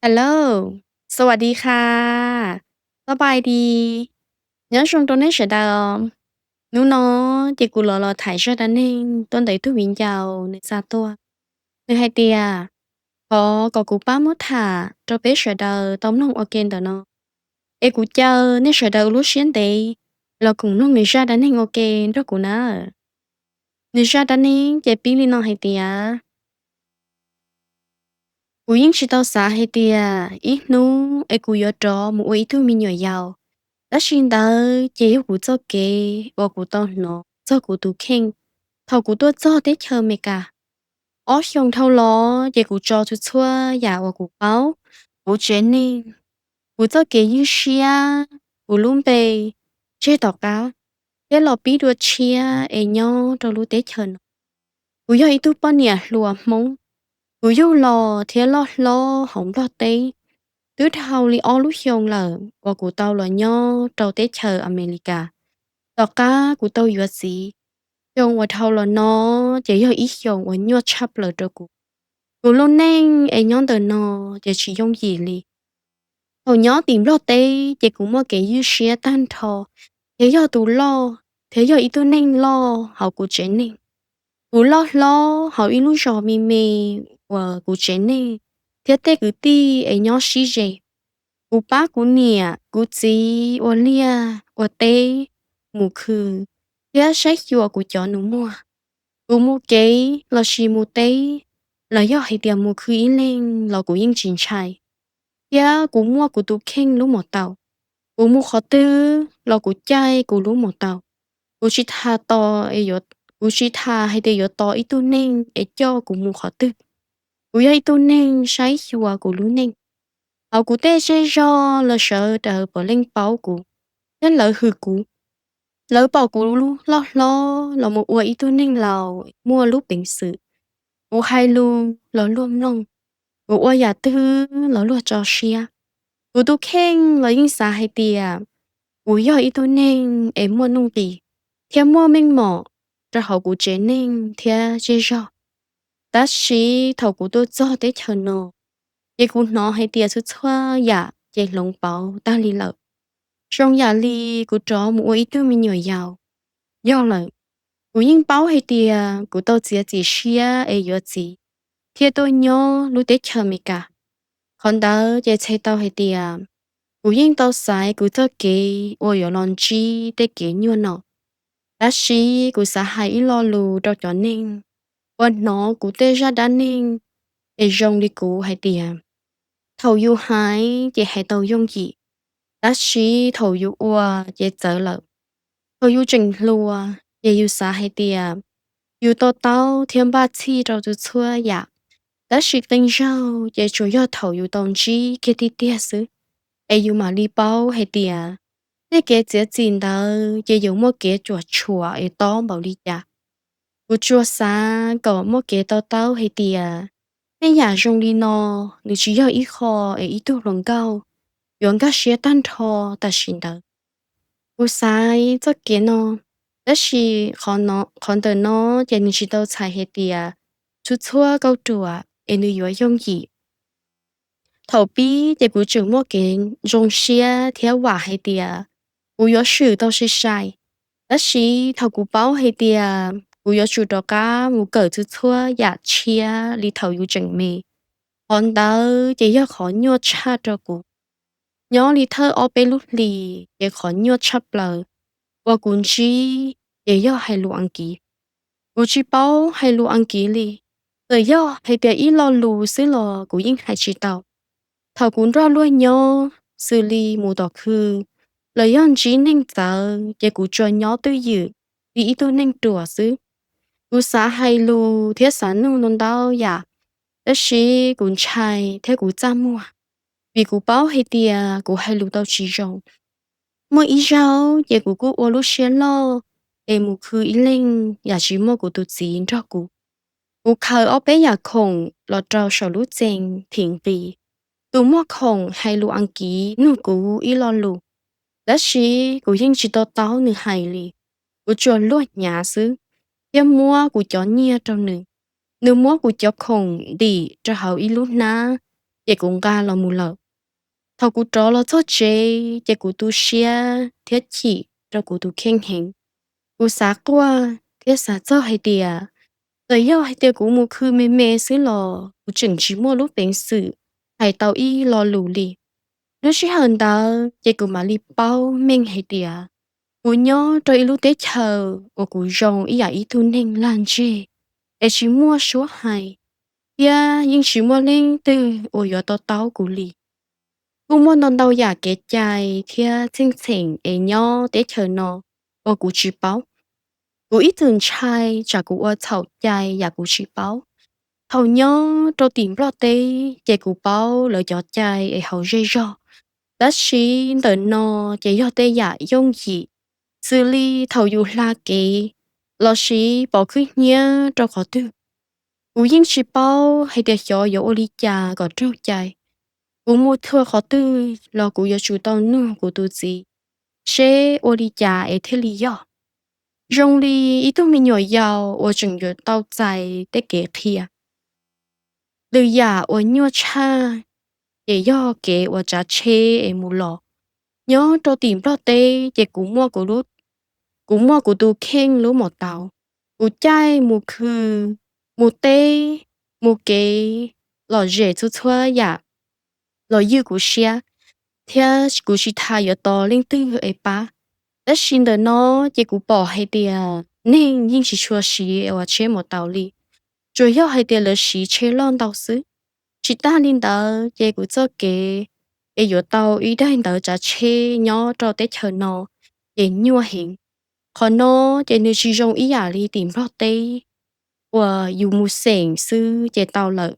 Hello, สวัสดีค่ะ, สบายดี, nyob zoo rau nej sawv daws. Hnub no ces kuv los los tham zaj dab neeg tuaj ntawm ib tug viv ncaus nws xa tuaj. Nws hais tias thov kom kuv pab muab tham rau peb sawv daws tau mloog ua ke ntawm no, es kuv caw nej sawv daws ua lub siab ntev los koom mloog nws zaj dab neeg ua ke nrog kuv na. Nws zaj dab neeg ces pib li no hais tias, kuv yeej tsis tau xav hais tias ib hnub es kuv yuav rov mus ua ib tug me nyuam yaus, tab sis ntawd ces yog kuv txoj kev uas kuv tau hnov txog kuv tus kheej thaum kuv tuaj txog teb chaws Amelikas. Ob xyoos dhau los ces kuv tso txhua txhua yam uas kuv paub, kuv tsev neeg, kuv txoj kev ywj siab, kuv lub npe, tseg tom qab, thiab los pib dua tshiab es nyob rau lub teb chaws no. Kuv yog ib tug poj niam hluas Hmoob, kuv yug los thiab loj hlob hauv Nplog teb. Twb dhau li ob lub xyoo lawm uas kuv tau los nyob rau teb chaws Amelikas, tom qab kuv tau yuav txiv. Xyoo uas dhau los no ces yog ib xyoos uas nyuaj tshaj plaws rau kuv. Kuv lub neej es nyob ntawm no ces tsis yooj yim li. Thaum nyob tim Nplog teb ces kuv muaj kev ywj siab tag nrho, thiab yog tus loj, thiab yog ib tug neeg loj hauv kuv tsev neeg. Kuv loj hlob hauv ib lub zos me me uas kuv tsev neeg thiab tej kwv tij es nyob sib ze. Kuv pab kuv niam kuv txiv ua liaj ua teb, mus khw, thiab saib xyuas kuv cov nus muag. Kuv mus kev lossis mus teb, los yog hais tias mus khw ib leeg los kuv yeej tsis ntshai, thiab kuv muaj kuv tus kheej lub mos taus. Kuv mus qhov twg los kuv caij kuv lub mos taus. Kuv tsis tas, kuv tsis tas hais tias yuav tos ib tug neeg es coj kuv mus qhov twg. Kuv yog ib tug neeg saib xyuas kuv lub neej. Hauv kuv tej zej zog los sawv daws puav leej paub kuv, thiab lawv hwm kuv. Lawv pom kuv loj hlob los mus ua ib tug neeg laus muaj lub peev xwm. Kuv hais lus los luag mloog, kuv ua yam twg los luag tso siab. Kuv tus kheej los yeej xav hais tias kuv yog ib tug neeg es muaj nuj nqis thiab muaj meej mom rau hauv kuv tsev neeg thiab zej zog. Tab sis thaum kuv tuaj txog teb chaws no, ces kuv hnov hais tias txhua txhua yam ces hloov pauv tag li lawm, zoo yam li kuv rov mus ua ib tug me nyuam yaus. Yog lawm, kuv yeej paub hais tias kuv tau txiav txim siab es yuav txiv thiab tuaj nyob lub teb chaws Amelikas. Qhov ntawd ces txhais tau hais tias kuv yeej tau xaiv kuv txoj kev uas yuav los ntsib tej kev nyuaj no. Tab sis kuv xav hais ib lo lus rau cov neeg uas hnov kuv tej zaj dab neeg es zoo li kuv hais tias, thaum yus hais ces hais tau yooj yim, tab sis thaum yus ua ces txawv lawm. Thaum yus tseem hluas ces yus xav hais tias yus to taub thiab npaj txhij rau txhua txhua yam, tab sis qee zaug ces tsuas yog thaum yus tau ntsib kiag tiag tiag xwb, es yus mam li paub hais tias tej kev txiav txim ntawd ces yuav muaj kev cuam tshuam es tob npaum li cas. Kuv tsuas xav kom muaj kev to taub hais tias tej yam zoo li no nws tsis yog ib qho es ib tug hluas nkauj yuav nkag siab tag nrho tam sim ntawd. Kuv xaiv txoj kev no, tab sis qhov ntawm no ces nws tsis tau txhais hais tias txhua txhua kauj ruam es nws yuav yooj yim. Thaum pib ces kuv tseem muaj kev zoo siab thiab vam hais tias kuv yuav swm tau sai sai. Tab sis thaum kuv paub hais tias kuv yuav tsum rov qab mus kawm txhua txhua yam tshiab li thaum yus tseem me, qhov ntawd ces yog qhov nyuaj tshaj rau kuv. Nyob li thawj ob peb lub hlis ces qhov nyuaj tshaj plaws uas kuv ntsib ces yog hais lus Askiv. Kuv tsis paub hais lus Askiv li, txawm yog hais tias ib lo lus xwb los kuv yeej hais tsis tau. Thaum kuv nrog luag nyob, xws li mus tom khw los yog ntsib neeg txawv ces kuv tsuas nyob twj ywm li ib tug neeg ruam xwb. Kuv xav hais lus thiab xav nug ntau ntau yam, tab sis kuv ntshai thiab kuv txaj muag, vim kuv paub hais tias kuv hais lus tau tsis zoo. Muaj ib zaug ces kuv kuj ua lub siab loj es mus khw ib leeg yam tsis muaj kuv tus txiv nrog kuv. Kuv khaws ob peb yam khoom los rau saum lub txee thim nqis. Tus muag khoom hais lus Askiv nug kuv ib lo lus, tab sis kuv yeej tsis to taub nws hais li. Kuv tsuas luag hnyav xwb, thiab muab kuv cov nyiaj rau nws. Nws muab kuv cov khoom ntim rau hauv ib lub hnab, ces kuv nqa los mus lawm. Thaum kuv rov los txog tsev ces kuv tu siab thiab chim rau kuv tus kheej heev. Kuv xav quaj thiab xav txog hais tias, txawm yog hais tias kuv mus khw me me xwb los kuv tseem tsis muaj lub peev xwm hais tau ib lo lus li. Lub sij hawm ntawd ces kuv mam li paub meej hais tias kuv nyob rau ib lub teb chaws uas kuv zoo ib yam ib tug neeg lag ntseg es tsis muaj suab hais, thiab yeej tsis muaj leej twg uas yuav to taub kuv li. Kuj muaj ntau ntau yam kev cai thiab txheej txheem es nyob teb chaws no uas kuv tsis paub. Kuv ib txwm ntshai tsam kuv ua txhaum cai yam kuv tsis paub. Thaum nyob rau tim Nplog teb ces kuv paub lawv cov cai es haus zej zog, tab sis ntawm no ces yog tej yam yooj yim, xws li thaum yus hla kev lossis pov khwb hnyiab rau qhov twg. Kuv yeej tsis paub hais tias xyov yuav ua li cas kom raug cai. Kuv mus txhua qhov twg los kuv yuav tsum tau nug kuv tus txiv seb ua li cas es thiaj li yog. Zoo li ib tug me nyuam yaus uas tseem yuav tau txais tej kev qhia. Lwm yam uas nyuaj tshaj ces yog kev uas tsav tsheb es mus los. Nyob rau tim Nplog teb ces kuv muaj kuv muaj kuv tus kheej lub mos tau, kuv caij mus khw, mus teb, mus kev, lom zem txhua txhua yam los ywj kuv siab, thiab kuv tsis tas yuav tos leej twg es pab. Tab sis ntawm no ces kuv pom hais tias neeg yeej tsis tshua siv ua tsheb mos tau li, tsuas yog hais tias lawv siv tsheb loj ntau xwb. Tsis tas li ntawd ces kuv txoj kev es yuav tau ib daim ntawv tsav tsheb nyob rau teb chaws no ces nyuaj heev. Qhov no ces nws tsis zoo ib yam li tim Nplog teb uas yus mus xeem xwb ces tau lawm.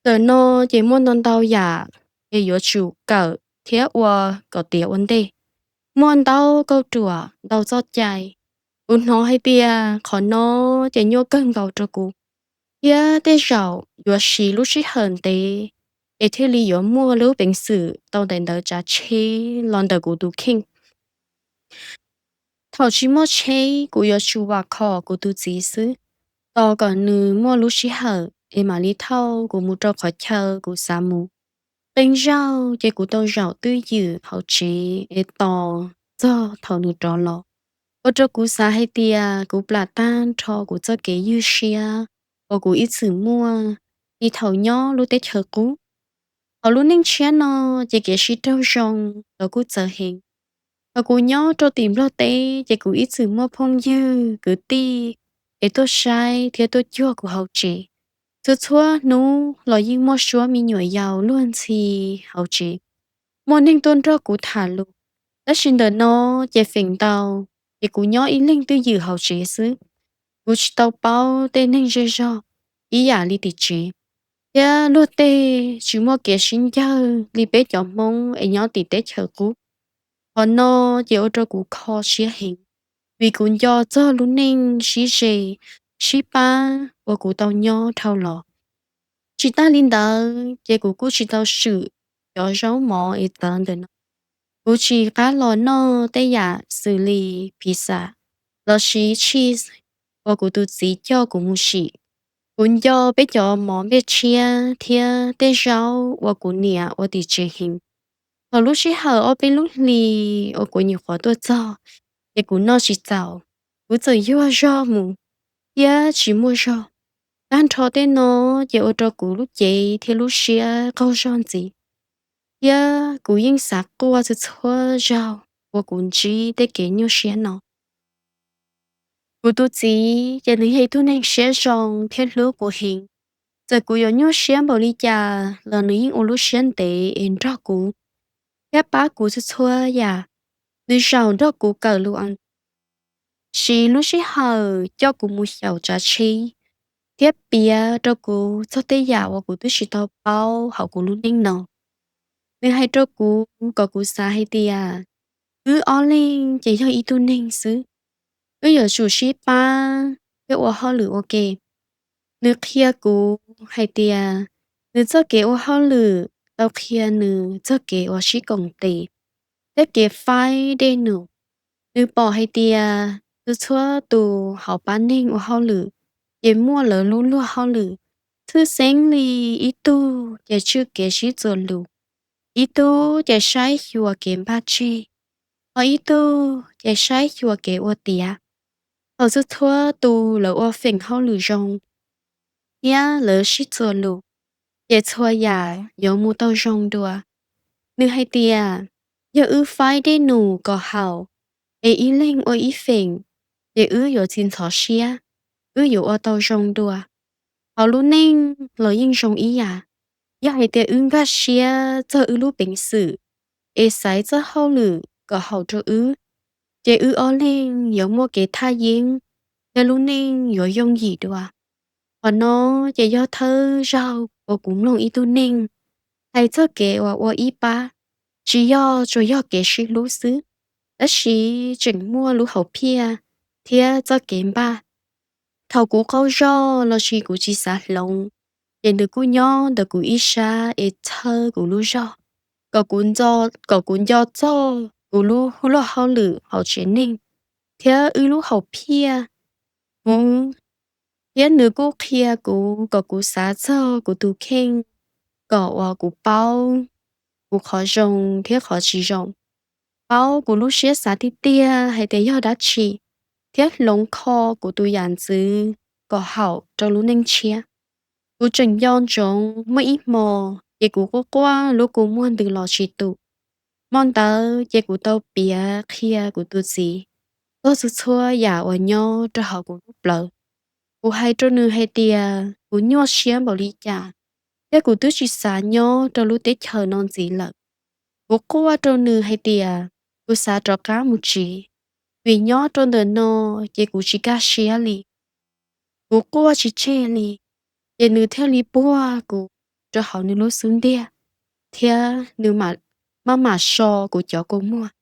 Ntawm no ces muaj ntau ntau yam es yuav tsum kawm thiab ua kom tiav ua ntej. Muaj ntau kauj ruam ntau txoj cai. Kuv hnov hais tias qhov no ces nyuaj kawg nkaus rau kuv, thiab tej zaum yuav siv lub sij hawm ntev es thiaj li yuav muaj lub peev xwm tau daim ntawv tsav tsheb los ntawm kuv tus kheej. Thaum tsis muaj tsheb kuv yuav tsum vam khom kuv tus txiv xwb, tos kom nws muaj lub sij hawm es mam li thauj kuv mus rau qhov chaw kuv xav mus. Qee zaug ces kuv tau zaum twj ywm hauv tsev es tos txog thaum nws rov los, ua rau kuv xav hais tias kuv plam tag nrho kuv txoj kev ywj siab uas kuv ib txwm muaj li thaum nyob lub teb chaws qub. Hauv lub neej tshiab no ces kev sib raug zoo los kuj txawv heev. Thaum kuv nyob rau tim Nplog teb ces kuv ib txwm muaj phooj ywg kwv tij es tuaj saib thiab tuaj cuag kuv hauv tsev. Txhua txhua hnub los yeej muaj suab me nyuam yaus luag ntxhi hauv tsev, muaj neeg tuaj nrog kuv tham lus. Tab sis ntawm no ces feem ntau ces kuv nyob ib leeg twj ywm hauv tsev xwb. Kuv tsis tau paub tej neeg zej zog ib yam li tim tsev, thiab luag tej tsis muaj kev sib ncawg li peb cov Hmoob es nyob tim teb chaws qub. Qhov no ces ua rau kuv kho siab heev, vim kuv nco txog lub neej sib ze, sib pab uas kuv tau nyob dhau los. Tsis tas li ntawd ces kuv kuj tsis tau swm cov zaub mov es txawv ntawm no. Kuv tsis qab los noj tej yam xws li pizza lossis cheese uas kuv tus txiv coj kuv mus sim. Kuv nco peb cov mov nplej tshiab thiab tej zaub uas kuv niam ua tim tsev heev. Thaum lub sij hawm ob peb lub hlis uas kuv nyuam qhuav tuaj txog, ces kuv noj tsis txaus, kuv txawm yuag zog mus thiab tsis muaj zog. Tag nrho tej no ces ua rau kuv lub cev thiab lub siab qaug zog ntxiv, thiab kuv yeej xav quaj txhua txhua zaug uas kuv ntsib tej kev nyuaj siab no. Kuv tus txiv ces nws yog ib tug neeg siab zoo thiab hlub kuv heev. Txawm kuv yuav nyuaj siab npaum li cas los nws yeej ua lub siab ntev es nrog kuv thiab pab kuv txhua txhua yam. Nws zaum nrog kuv kawm lus As, siv lub sij hawm coj kuv mus xyaum tsav tsheb thiab piav rau kuv txog tej yam uas kuv twb tsis tau paub hauv kuv lub neej no. Nws hais rau kuv kom kuv xav hais tias wb ob leeg ces yog ib tug neeg xwb, wb yuav tsum sib pab thiab ua hauj lwm ua ke. Nws qhia kuv hais tias nws txoj kev ua hauj lwm tau qhia nws txoj kev uas sib koom tes thiab kev faib dej num. Nws pom hais tias txhua txhua tus hauv pab neeg ua hauj lwm ces muaj lawv lub luag hauj lwm, tshwj xeeb li ib tug ces tswj kev sib txuas lus. Ib tug ces saib xyuas kev npaj tseg, ho ib tug ces saib xyuas kev ua tiav. Thaum txhua txhua tus lawv ua feem hauj lwm zoo thiab lawv sib txuas lus, ces txhua yam yuav mus tau zoo dua. Nws hais tias, yog wb faib dej num kom haum, es ib leeg ua ib feem, ces wb yuav tsis ntxhov siab, wb yuav ua tau zoo dua. Hauv lub neej los yeej zoo ib yam. Yog hais tias wb nkag siab txog wb lub peev xwm, es xaiv txoj hauj lwm kom haum rau wb, ces wb ob leeg yuav muaj kev thaj yeeb, thiab lub neej yuav yooj yim dua. Qhov no ces yog thawj zaug uas kuv mloog ib tug neeg hais txog kev uas ua ib pab, tsis yog tsuas yog kev sib hlub xwb, tab sis tseem muaj lub hom phiaj thiab txoj kev npaj. Thaum kuv qaug zog lossis kuv tsis xav hloov, ces nws kuj nyob ntawm kuv ib sab es txhawb kuv lub zog, kom kuv nco txog kuv lub luag hauj lwm hauv tsev neeg thiab wb lub hom phiaj huv. Thiab nws kuj qhia kuv kom kuv xav txog kuv tus kheej, kom uas kuv paub kuv qhov zoo thiab qhov tsis zoo, paub kuv lub siab xav tiag tiag hais tias yog dab tsi, thiab hloov kho kuv tus yam ntxwv kom haum rau lub neej tshiab. Kuv tseem nco ntsoov muaj ib hmo, ces kuv quaj quaj lub kua muag ntws los tsis tus. Hmo ntawd ces kuv tau piav qhia kuv tus txiv txog txhua txhua yam uas nyob rau hauv kuv lub plawv. Kuv hais rau nws hais tias kuv nyuaj siab npaum li cas, thiab kuv twb tsis xav nyob rau lub teb chaws no ntxiv lawm. Kuv quaj rau nws hais tias kuv xav rov qab mus tsev, vim nyob rau ntawm no ces kuv tsis kaj siab li. Kuv quaj tsis tseg li, ces nws thiaj li puag kuv rau hauv nws lub xub ntiag, thiab nws maj mam so kuv cov kua muag.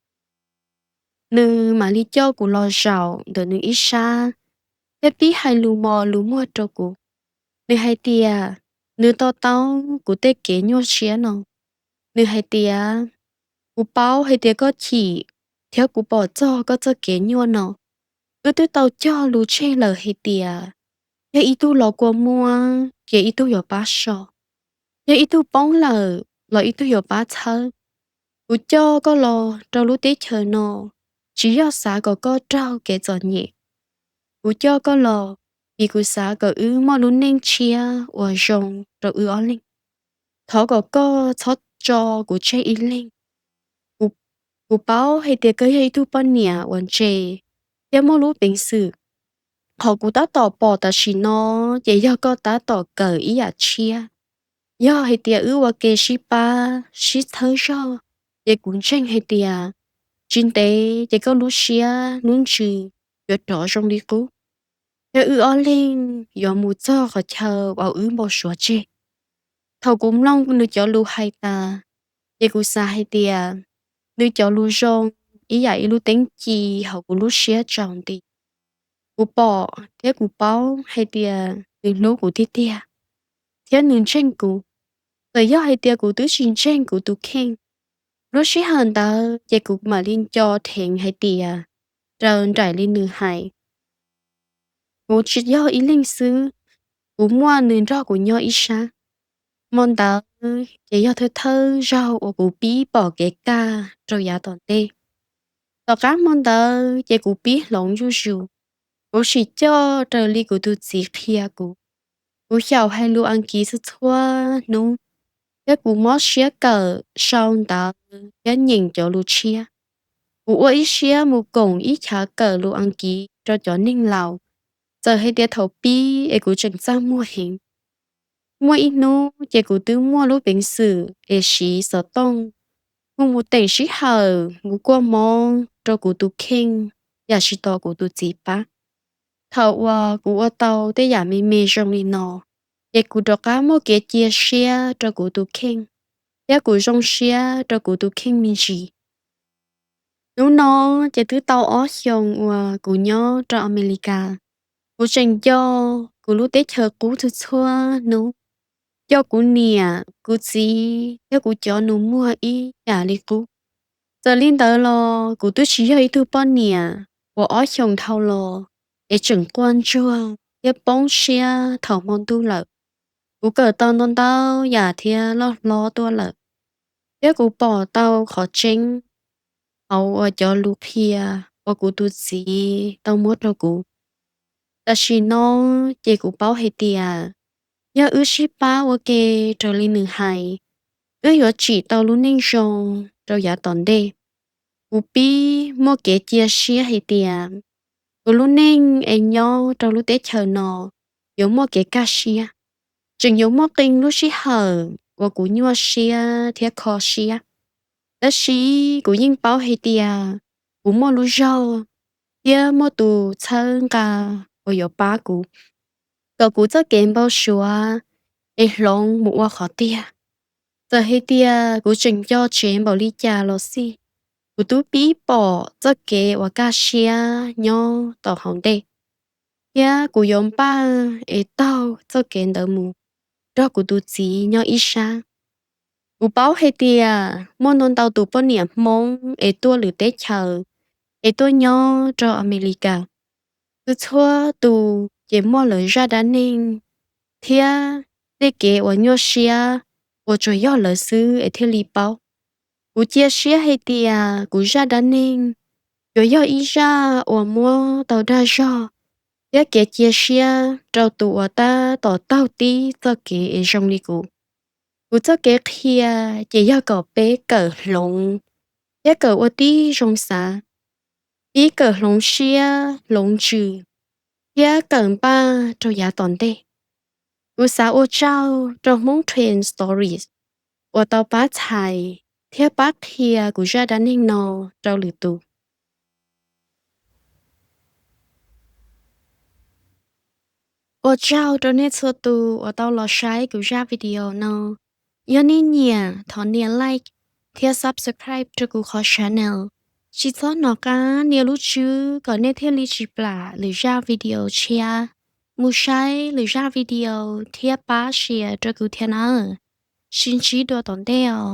Nws mam li coj kuv los zaum ntawm nws ib sab, thiab pib hais lus mos lus muag rau kuv. Nws hais tias nws to taub kuv tej kev nyuaj siab no. Nws hais tias, kuv paub hais tias koj chim, thiab kuv pom txog koj txoj kev nyuaj no. Wb twb tau cog lus tseg lawm hais tias yog ib tug los kua muag ces ib tug yuav pab so, yog ib tug poob lawm los ib tug yuav pab txhawb. Kuv coj koj los rau lub teb chaws no, tsis yog xav kom koj raug kev txom nyem. Kuv coj koj los vim kuv xav kom wb muaj lub neej tshiab uas zoo rau wb ob leeg. Thov kom koj txhob tso kuv tseg ib leeg. Kuv paub hais tias koj yog ib tug poj niam uas ntse thiab muaj lub peev xwm. Qhov kuv tab tom pom tam sim no ces yog koj tab tom kawm ib yam tshiab. Yog hais tias wb ua ke sib pab sib txhawb zog, ces kuv ntseeg hais tias tsis ntev ces koj lub siab lub ntsws yuav rov zoo li qub, thiab wb ob leeg yuav mus txog qhov chaw uas wb npau suav tseg. Thaum kuv mloog nws cov lus hais tas, ces kuv xav hais tias nws cov lus zoo ib yam ib lub teeb ci hauv kuv lub siab tsaus nti. Kuv pom thiab kuv paub hais tias nws hlub kuv tiag tiag, thiab nws ntseeg kuv. Txawm yog hais tias kuv twb tsis ntseeg kuv tus kheej, lub sij hawm ntawd ces kuv mam li nco dheev hais tias raws nraim li nws hais, kuv tsis yog ib leeg xwb, kuv muaj nws nrog kuv nyob ib sab. Hmo ntawd ces yog thawj thawj zaug uas kuv pib pom kev kaj rau yav tom ntej. Tom qab hmo ntawd ces kuv pib hloov zuj zus. Kuv sim coj raws li kuv tus txiv qhia kuv. Kuv xyaum hais lus Askiv txhua txhua hnub, thiab kuv mob siab kawm sau ntawv thiab nyeem cov lus tshiab. Kuv ua ib siab mus koom ib chav kawm lus Askiv rau cov neeg laus, txawm hais tias thaum pib es kuv tseem txaj muag heev. Muaj ib hnub ces kuv twb muaj lub peev xwm es siv xov tooj mus mus teem sij hawm mus kuaj mob rau kuv tus kheej yam tsis tos kuv tus txiv pab. Thaum uas kuv ua tau tej yam me me zoo li no, ces kuv rov qab muaj kev cia siab rau kuv tus kheej, thiab kuv zoo siab rau kuv tus kheej me ntsis. Hnub no ces twb tau ob xyoos uas kuv nyob rau Amelikas. Kuv tseem nco kuv lub teb chaws qub txhua txhua hnub, nco kuv niam kuv txiv thiab kuv cov nus muag ib yam li qub. Txawm li ntawd los kuv twb tsis yog ib tug poj niam uas ob xyoos dhau los es tseem quaj ntsuag thiab poob siab thaum hmo ntuj lawm. Kuv kawm tau ntau ntau yam thiab loj hlob tuaj lawm, thiab kuv pom tau qhov tseeb hauv uas cov lus qhia uas kuv tus txiv tau muab rau kuv. Tam sim no ces kuv paub hais tias yog wb sib pab ua ke raws li nws hais, wb yuav tsim tau lub neej zoo rau yav tom ntej. Kuv pib muaj kev cia siab hais tias kuv lub neej es nyob rau lub teb chaws no yuav muaj kev kaj siab. Tseem yuav muaj qee lub sij hawm uas kuv nyuaj siab thiab kho siab, tab sis kuv yeej paub hais tias kuv muaj lub zog thiab muaj tus txhawb nqa uas yuav pab kuv, kom kuv txoj kev npau suav es hloov mus ua qhov tiag. Txawm hais tias kuv tseem nco tsev npaum li cas los xij, kuv twb pib pom txoj kev uas kaj siab nyob tom hauv ntej, thiab kuv yuav npaj es taug txoj kev ntawd mus nrog kuv tus txiv nyob ib sab. Kuv paub hais tias muaj ntau ntau tus poj niam Hmoob es tuaj lwm teb chaws es tuaj nyob rau Amelikas, txhua txhua tus ces muaj lawv zaj dab neeg thiab tej kev uas nyuaj siab uas tsuas yog lawv xwb es thiaj li paub. Kuv cia siab hais tias kuv zaj dab neeg yuav yog ib zaj uas muab tau dag zog thiab kev cia siab rau tus uas tab tom taug tib txoj kev es zoo li kuv. Kuv txoj kev qhia ces yog kom peb kawm hloov thiab kawm ua tib zoo xav, pib kawm hloov siab hloov ntsws thiab kawm npaj rau yav tom ntej. Kuv xav ua tsaug rau Hmoob Trend Stories uas tau pab txhais thiab pab qhia kuv zaj dab neeg no rau lwm tus. Ua tsaug rau nej txhua tus uas tau los saib kuv zaj video no. Yog nej nyiam thov nias like thiab subscribe rau kuv qhov channel. Tsis txhob hnov qab nias lub tswb kom nej thiaj li tsis plam lwm zaj video tshiab. Mus saib lwm zaj video thiab pab share rau kuv thiab nawb. Sib ntsib dua tom ntej os.